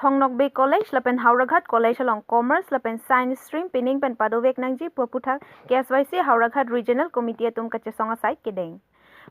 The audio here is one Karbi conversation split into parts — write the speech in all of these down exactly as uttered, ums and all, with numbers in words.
Thong Nokbe College lapen Howraghat College along Commerce lapen Science stream pining pen padovek nangji pu aphuthak K S Y C Howraghat Regional Committee atum kachesong asai kedeng.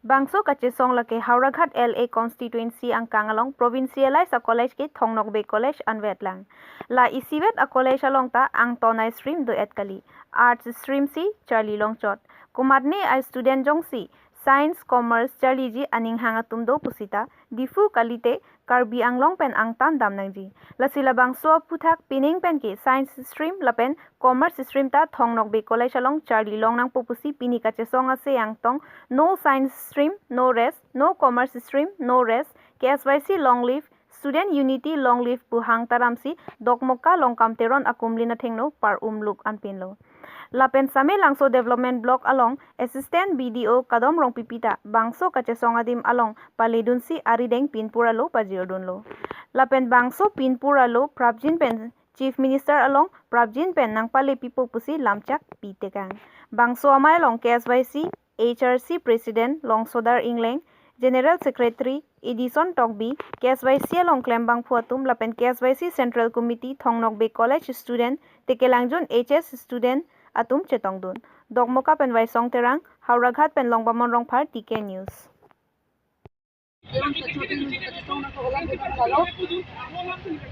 Bangso kachesong lake Howraghat L A constituency angkang along provincialized a college ke Thong Nokbe College anvet lang. La isivet a college along ta angton a stream do-et kali. Arts stream si charli longchot. Komatne a student jongsi Science, Commerce charliji aning hang atum do pusita, Diphu kalite Karbi Anglong pen angtan dam nangji. Lasi labangso aphuthak pining pen ke Science stream lapen Commerce stream ta Thong Nokbe College along charli long nangpo pusi pini kachesong ase angtong, no Science stream, no rest, no Commerce stream, no rest, K S Y C long live, Student Unity long live pu hang taramsi Dokmoka Longkam Teron akumlin athengno par umluk anpinlo. Lapen Samelangso Development Block along Assistant B D O Kadom Rongpipi ta bangso kachesong adim along paledunsi arideng pinpur alo pajirdunlo. Lapen bangso pinpur alo prapjin pen Chief Minister along prapjin pen nangpalepipo pusi lamchak pitekang. Bangso amei along K S Y C H R C President Longsodar Engleng, General Secretary Edison Tokbi, K S Y C along klembangphu atum lapen K S Y C Central Committee Thong Nokbe College student, Tekelangjun H S student atum chetongdun. Dokmoka pen Waisong Terang, Howraghat pen Longbamon Rongphar, T K News.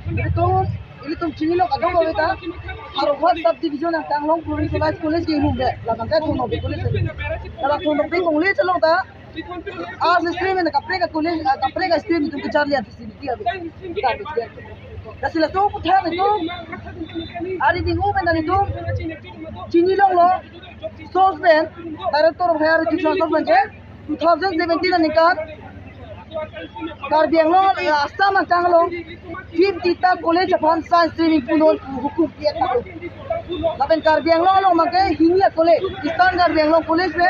Ilitum, ilitum chinilo kadokave ta, Howraghat subdivision angkang along provincialized college ke imum be, labang ke Thong Nokbe College. Labang Thong Nokbe College along ta, arts stream pen kaprek a college, ah, kaprek a stream itum kecharli a facility ave. Lasi laso aphuthak itum, ari dingu pen itum chinilonglo, source pen, Director of Higher Education source pen ke, two thousand seventeen aningkan Karbi Anglong, eh, Assam angkang along fifty ta college aphan science stream ingpunon pu hukum pi-et tanglo. Lapen Karbi Anglong along abangke hini a college, Eastern Karbi Anglong College le,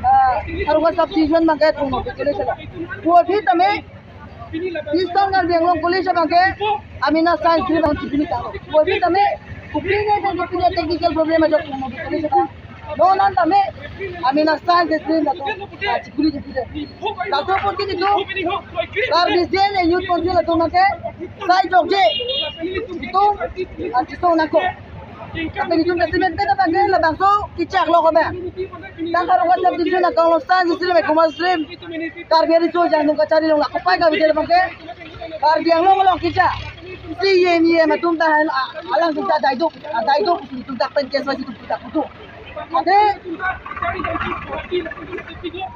ah, Howraghat subdivision abangke Thong Nokbe College lo. Pu aphi tame Eastern Karbi Anglong College abangke amena science stream abang chipini tanglo. Pu aphi tame, upini tame, upini technical problem ajo Thong Nokbe College abang. Non an tame, amena science stream latum, ah, chikuli chikuli. Latum pun kini tu, Karbi State Youth Council latum ke, sai jokje, itum, ah, chisong nangkok. Tapi itum kasimet pen abangke, labangso kechak lo kome. Tang Howraghat subdivision angkang along science stream, commerce stream, Karbi riso jang nung kacharli long la kopai ka video abangke. Karbi Anglong along kecha. C M, E M atum ta han, ah, alang atum ta daiduk, ah, daiduk, itum ta pen K S Y C atum ta kutu. Ade,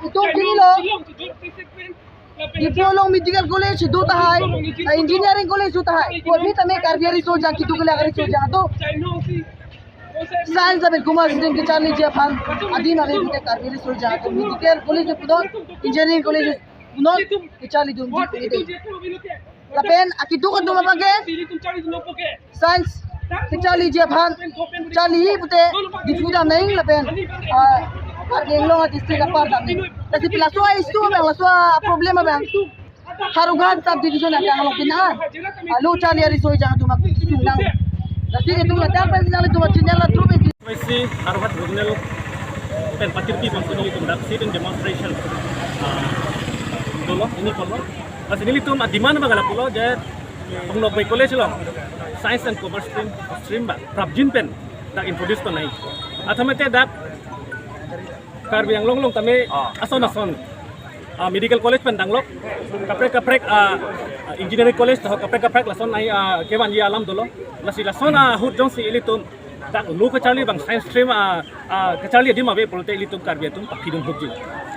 itum chinilo, Diphu along medical college do tahai, ah, engineering college do tahai. Pu aphi tame Karbi riso jang kitu kela Karbi riso jang atum science lapen commerce stream kecharliji aphan adim ave pute Karbi riso jang atum medical college punon, engineering college punon kecharlidunji pute. Lapen akitu atum abangke science kecharliji aphan charli pute Diphu dam nang lapen, ah, Karbi Anglong district apar dam nang. Lasi pi laso a issue abang, laso a problem abang Howraghat subdivision angkang along pina, ah, lo charli a riso jang atum api sung nang. Lasi itum ladak pen nang itum channel la trup isi. K S Y C Howraghat Regional pen patirpi bangso nelitum dak sit-in demonstration, ah, dolo, ini dolo. Lasi nelitum a demand abang lapulo je Thong Nokbe College along Science and Commerce stream, stream abang prapjin pen dak introduce pon nai. Athe mate dak Karbi Anglong along tame, ah, ason ason, ah, medical college pen danglok, kaprek kaprek, ah, ah, engineering college, kaprek kaprek lason ai, ah, kevanji alam dolo. Lasi lason ahut jongsi ilitum dak lo kacharli abang science stream, ah, ah, kacharli adim ave pulote ilitum Karbi atum paphidun hukji.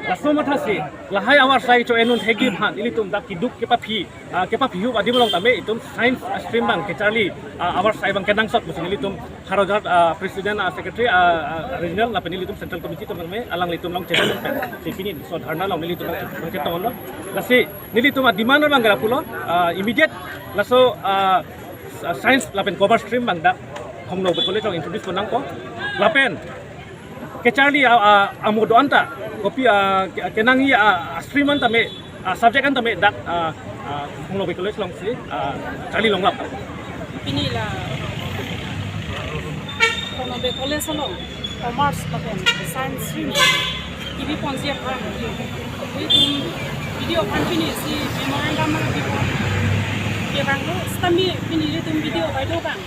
Laso mathasi lahai awarsai cho-en un thekji aphan ilitum dak keduk kepaphi, ah, kepaphi hup adim along tame itum science stream abang kacharli, ah, awarsai abang kenangsot pusi ilitum Howraghat, ah, President, ah, Secretary, ah, ah, Regional lapen nelitum Central Committee atum tame alanglitum along chedon pen si pini laso dharna along nelitum along chetong lo. Lasi nelitum a demand abang lapulo, ah, immediate laso, ah, Science lapen Commerce stream abang dak Thong Nokbe College along introduce pon nangpo. Lapen kacharli a, a, amo do-an ta, kopi, ah, ke-, kenangji a, a stream an tame, ah, subject an tame dak, ah, ah, Thong Nokbe College alongsi, ah, charli longlap. Pini la Thong Nokbe College along Commerce lapen Science stream kebi ponji aphan, itum video aphan pini si memorandum ma bipon. Kevanglo, sitame pini ilitum video kado abang,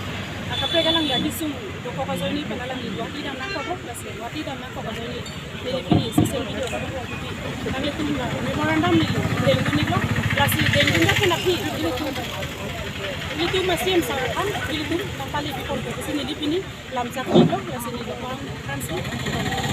akaprek alangli anisung dokok ajoine pen alangli Guwahati dam nangkoklo, lasi Guwahati dam nangkok ajoine neli pini social media kado abang, nanglitum memorandum neli dengdun-iklo, lasi dengdun dak pen aphi ilitum, ilitum a-C M sir aphan ilitum nangpale pipon pusi neli pini lamchak pilo, lasi neli dokok aphansi